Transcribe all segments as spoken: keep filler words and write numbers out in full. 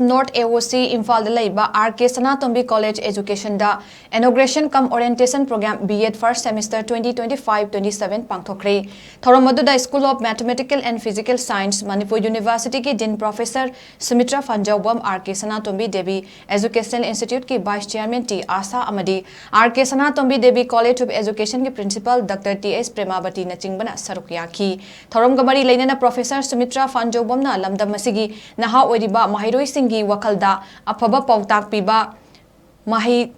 North A O C ꯏꯝꯐꯥꯜꯗ ꯂꯩꯕ R K Sanatombi College Educationꯗ Inauguration cum Orientation Program B Ed First Semester twenty twenty-five twenty-seven ꯄꯥꯡꯊꯣꯛꯈ꯭ꯔꯦ꯫ ꯊꯧꯔꯝ ꯑꯗꯨꯗ School of Mathematical and Physical Science, Manipur Universityꯒꯤ Dean Professor Sumitra Phanjaobam, R K Sanatombi Devi Educational Instituteꯀꯤ Vice Chairman T Asa ꯑꯃꯗꯤ R K Sanatombi Devi College of Educationꯒꯤ Principal Doctor T S Premabatiꯅꯆꯤꯡꯕꯅ ꯁꯔꯨꯛ ꯌꯥꯈꯤ꯫ ꯊꯧꯔꯝꯒ ꯃꯔꯤ ꯂꯩꯅꯅ Professor Sumitra Phanjaobamꯅ ꯂꯝꯗꯝ ꯑꯁꯤꯒꯤ ꯅꯍꯥ ꯑꯣꯏꯔꯤꯕ ꯃꯍꯩꯔꯣꯏꯁꯤꯡꯒꯤ ꯋꯥꯈꯜꯗ ꯑꯐꯕ ꯄꯥꯎꯇꯥꯛ ꯄꯤꯕ, ꯃꯍꯩ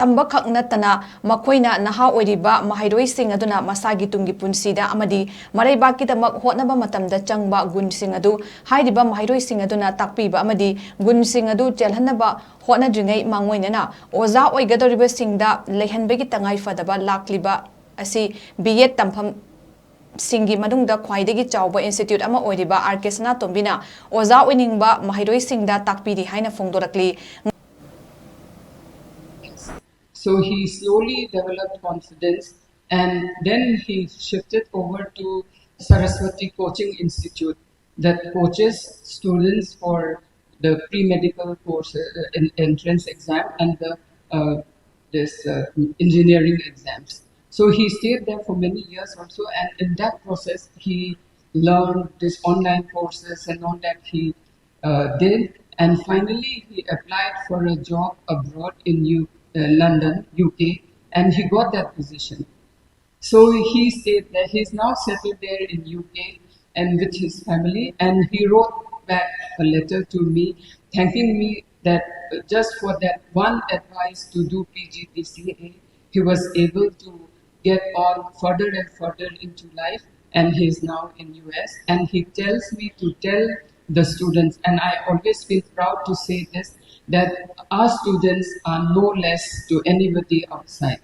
ꯇꯝꯕꯈꯛ ꯅꯠꯇꯅ ꯃꯈꯣꯏꯅ ꯅꯍꯥ ꯑꯣꯏꯔꯤꯕ ꯃꯍꯩꯔꯣꯏꯁꯤꯡ ꯑꯗꯨꯅ ꯃꯁꯥꯒꯤ ꯇꯨꯡꯒꯤ ꯄꯨꯟꯁꯤꯗ ꯑꯃꯗꯤ ꯃꯔꯩꯕꯥꯛꯀꯤꯗꯃꯛ ꯍꯣꯠꯅꯕ ꯃꯇꯝꯗ ꯆꯪꯕ ꯒꯨꯟꯁꯤꯡ ꯑꯗꯨ ꯍꯥꯏꯔꯤꯕ ꯃꯍꯩꯔꯣꯏꯁꯤꯡ ꯑꯗꯨꯅ ꯇꯥꯛꯄꯤꯕ ꯑꯃꯗꯤ ꯒꯨꯟꯁꯤꯡ ꯑꯗꯨ ꯆꯦꯜꯍꯟꯅꯕ ꯍꯣꯠꯅꯗ꯭ꯔꯤꯉꯩ ꯃꯥꯡꯑꯣꯏꯅꯅ ꯑꯣꯖꯥ ꯑꯣꯏꯒꯗꯧꯔꯤꯕꯁꯤꯡꯗ ꯂꯩꯍꯟꯕꯒꯤ ꯇꯉꯥꯏ ꯐꯗꯕ ꯂꯥꯛꯂꯤꯕ ꯑꯁꯤ B Ed ꯇꯝꯐꯝ ꯁꯤꯡꯒꯤ ꯃꯅꯨꯡꯗ ꯈ꯭ꯋꯥꯏꯗꯒꯤ ꯆꯥꯎꯕ institute ꯑꯃ ꯑꯣꯏꯔꯤꯕ R K Sanatombiꯅ ꯑꯣꯖꯥ ꯑꯣꯏꯅꯤꯡꯕ ꯃꯍꯩꯔꯣꯏꯁꯤꯡꯗ ꯇꯥꯛꯄꯤꯔꯤ ꯍꯥꯏꯅ ꯐꯣꯡꯗꯣꯔꯛꯂꯤ꯫ So he slowly developed confidence, and then he shifted over to Saraswati Coaching Institute that coaches students for the pre-medical course, uh, en- entrance exam and the uh, this uh, engineering exams. So he stayed there for many years also, and in that process, he learned this online courses and all that he uh, did. And finally, he applied for a job abroad in U- uh, London, U K, and he got that position. So he stayed there. He's now settled there in U K and with his family. And he wrote back a letter to me thanking me that just for that one advice to do P G D C A, he was able to get on further and further into life. And he is now in U S. And he tells me to tell the students, and I always feel proud to say this, that our students are no less to anybody outside.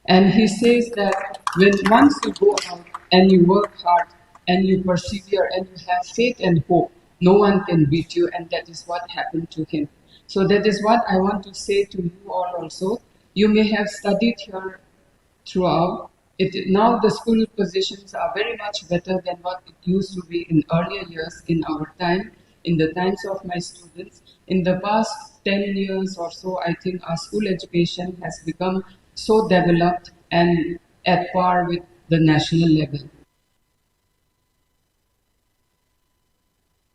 And he says that when once you go out and you work hard and you persevere and you have faith and hope, no one can beat you, and that is what happened to him. So that is what I want to say to you all also. You may have studied here throughout. It, now the school positions are very much better than what it used to be in earlier years in our time. in the times of my students. In the past ten years or so, I think our school education has become so developed and at par with the national level.